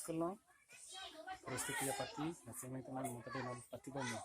School ন সৰস্বতী পূজা পাতি নাচি তাতে পাতিব মই।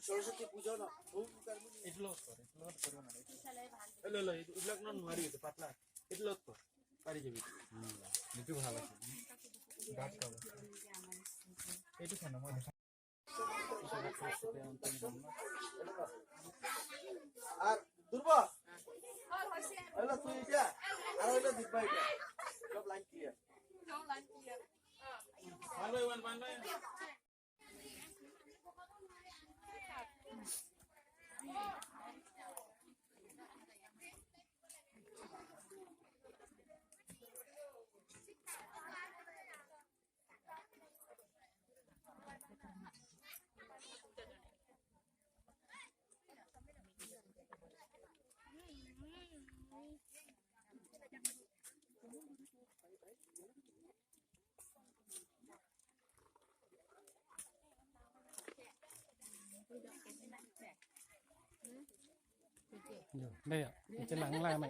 সরস্বতী পূজা না পাতলা পারি যাবি এইটো ভাল আছে গাত খাব এইটো খানা মই। আর দুর্বা হলো তুই এটা আর হলো দিব্যা, এটা সব line clear. 1 by 1, 1 by 1. ได้อ่ะจะหลังลายไหม